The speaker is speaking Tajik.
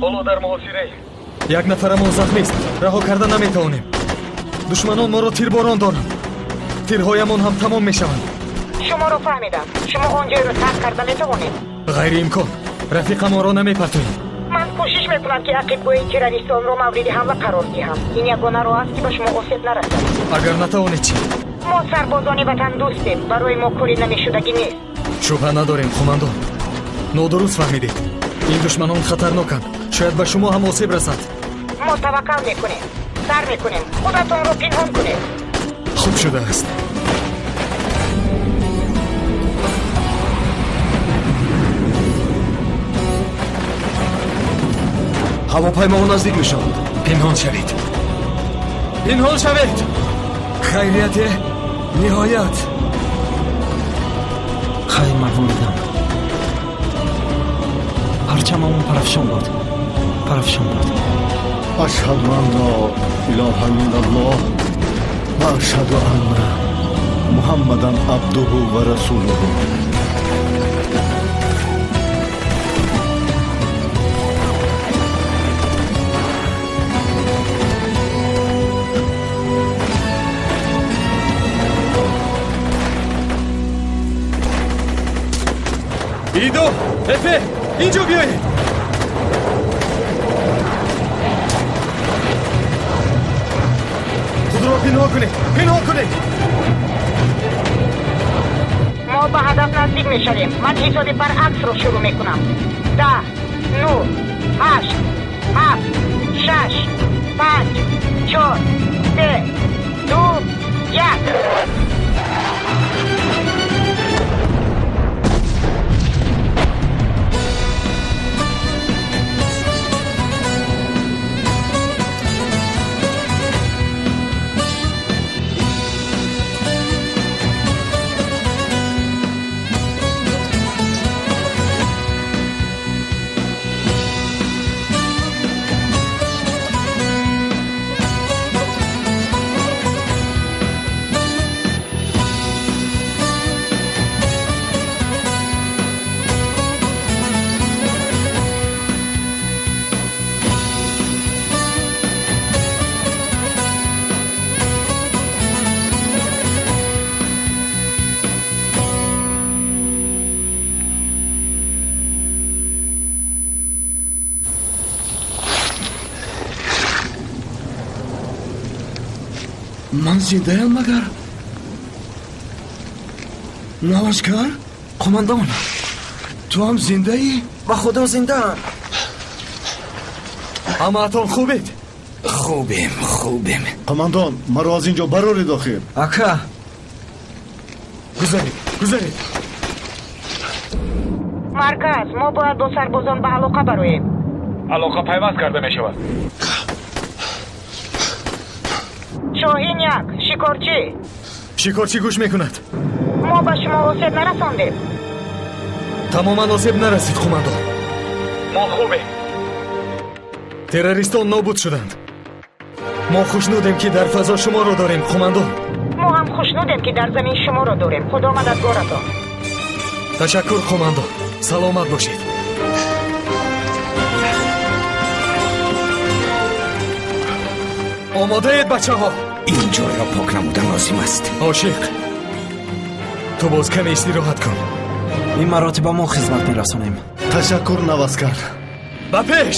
Ҳоло дар муҳосираем. Як нафарамон захмист, раҳо карда наметавонем. Душманон моро тирборон доранд. Тирҳоямон ҳам тамом мешаванд. Шуморо фаҳмидам. Шумо он ҷойро тарк карда метавонед? Ғайриимкон. Рафиқамонро намепартоем. Ман кӯшиш мекунам, ки ақибгоҳи террористонро мавриди ҳамла қарор диҳам. Ин ягона роҳ аст, ки ба шумо осеб нарасад. Агар натавонед чӣ? Мо сарбозони ватандӯстем. Барои мо кори намешудагӣ нест. Шубҳа надорем, қумандон. Нодуруст фаҳмидед. Ин душманон хатарноканд. Шояд ба шумо ҳам осеб расад. Мо таваккал мекунем. Сар мекунем. Худатонро пинҳон кунед. Хуб шудааст. Ҳавопаймоҳо наздик мешаванд. Пинҳон шавед. Пинҳон шавед. Хайрияте ниҳоят. Хайр, мардум дидам. Парчамамон парафшон буд. Парафшон буд. Ашҳаду ан ло илоҳа иллаллоҳ ва ашҳаду анна Муҳаммадан абдуҳу ва расулуҳу. Идо, Эфе, инҷо биёед. Худро пинҳон кунед, пинҳон кунед. Мо ба ҳадаф наздик мешавем. Ман ҳисоби баръаксро шурӯъ мекунам. 10, 9, 8, 7, 6, 5, 4, 3, 2, 1. Ман зиндаям магар? Навашкар? Қумандон. Ту ҳам зиндаӣ? Ба Худо зиндаам. Ҳамаатон хубед? Хубем, хубем. Қумандон, маро аз ин ҷо бароред охир. Ака. Гузаред, гузаред. Марказ, мо бояд бо сарбозон ба алоқа бароем. Алоқа пайваст карда мешавад. Шоҳин як, шикорчӣ. Шикорчӣ гӯш мекунад. Мо ба шумо осеб нарасондем. Тамоман осеб нарасид, қумандон. Мо хубем. Террористон нобуд шуданд. Мо хушнудем, ки дар фазо шуморо дорем, қумандон. Мо ҳам хушнудем, ки дар замин шуморо дорем. Худо мададгоратон. Ташаккур, қумандон. Саломат бошед. Омодаед, бачаҳо? Ин ҷойро пок намудан лозим аст. Ошиқ, ту боз каме истироҳат кун. Ин маротиба мо хизмат мерасонем. Ташаккур, Наваскар. Ба пеш!